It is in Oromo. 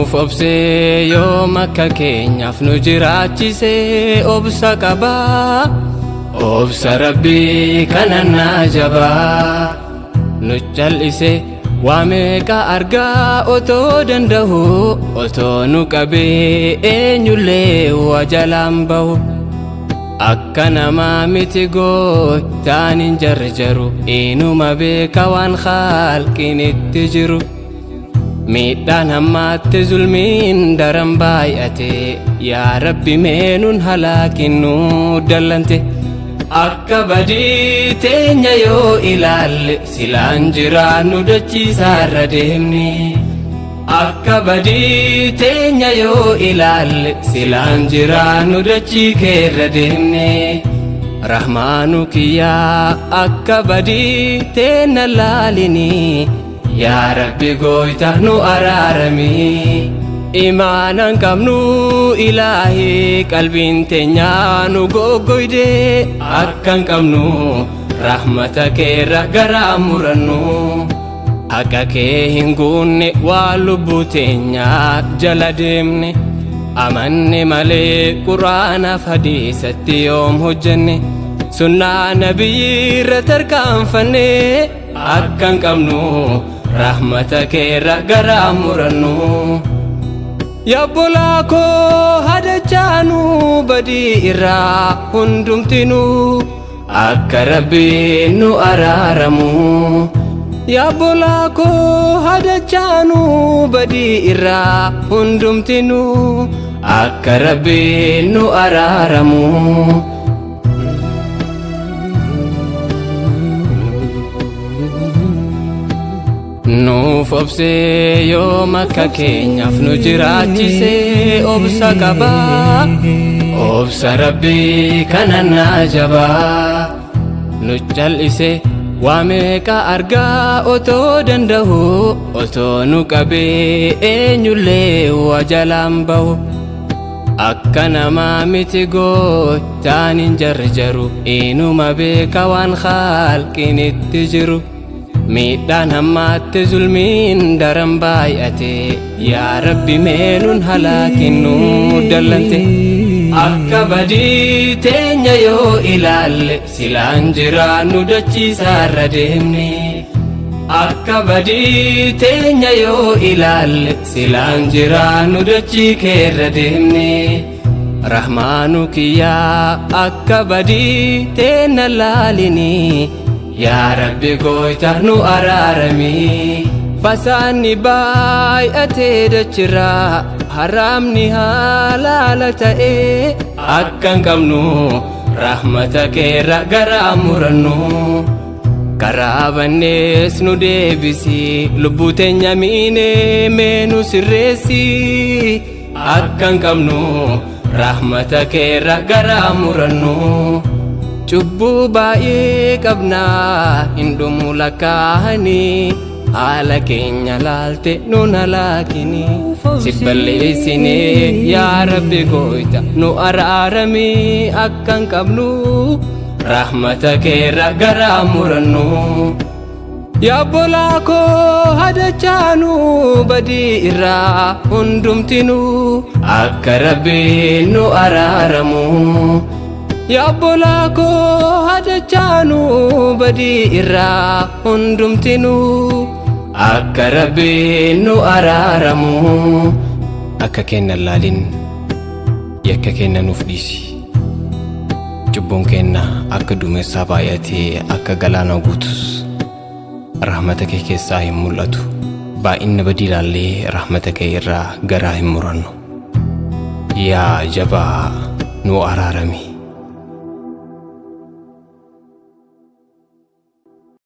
Nuuf obsee yoom akka keenyaaf nu jiraachisee obsa qabaa. Obsa Rabbii kanannaa jabaa. Nu cal'ise waa meeqa argaa otoo danda'u, otoo nu qabee eenyullee waa jalaan bahu. Akka namaa miti gooftaan hin jarjaru, inuma beeka waan khalqiin itti jiru. Miidhaan hammaatti zulmiin daran baay'ate, yaa Rabbi mee nun halaakin nu dallante. Akka badii teenya yoo ilaalle silaan jiraannu dachiisaarra deemne. Akka badii teenya yoo ilaalle silaan jiraannu dachii keerra deemne. Rahmaanu kiyyaa akka badii teenna laalini. Yaa Rabbi gooyta nu araarami. Imaanan qabnu ilaahi qalbiin teenyaa nu goggoyde, akka hin qabnu rahmata keerra garaa murannu. Haqa kee hin guunne waa lubbuu teenyaa jala deemne. Amanne malee quraanaaf hadiisatti yoom hojjenne, sunnaa nabiyyi irra tarkaanfanne, akka hin qabnu rahmata keerra garaa murannu. Yabbolaa koo hadachaanuu badii irraa hundumtinuu akka Rabbiin nu araaramu. Yabbolaa koo hadachaanuu badii irraa hundumtinuu akka Rabbiin nu araaramu. Nuuf obsee yoom akka keenyaaf nu jiraachisee obsa qabaa. Obsa Rabbii kanannaa jabaa. Nu cal'ise waa meeqa argaa otoo danda'u, otoo nu qabee eenyullee waa jalaan bahu. Akka namaa miti gooftaan hin jarjaru, inuma beeka waan khalqiin itti jiru. Miidhaan hammaatti zulmiin daran baay'ate, yaa Rabbi mee nun halaakin nu dallante. Akka badii teenya yoo ilaalle silaan jiraannu dachiisaarra deemne. Akka badii teenya yoo ilaalle silaan jiraannu dachii keerra deemne. Rahmaanu kiyyaa akka badii teenna laalini. Yaa Rabbi gooyta nu araarami. Fasaanni baay'atee dachirraa haraamni halaala ta'ee, akka hin qabnu rahmata keerra garaa murannu. Karaa bannees nu deebisi, lubbuu teenya miinee mee nu sirreessi, akka hin qabnu rahmata keerra garaa murannu. Cubbuu baay'ee qabnaa hin dhumu lakkaa'anii, haala keenya laalte nun halaakini. Si balleessinee yaa Rabbi gooyta nu araarami, akka hin qabnu rahmata keerra garaa murannu. Yabbolaa koo hadachaanuu badii irraa hundumtinuu akka Rabbiin nu araaramu. Yabbolaa koo hadachaanuu badii irraa hundumtinuu akka Rabbiin nu araaramu. Akka keenna laalin, yakka keenna nuuf dhiisi. Cubbuun keenna akka duumessaa baay'atee akka galaana guutus rahmata kee keessaa hin mul'atu. Baay'inna badii ilaallee rahmata kee irraa garaa hin murannu. Yaa jabaa nu araarami.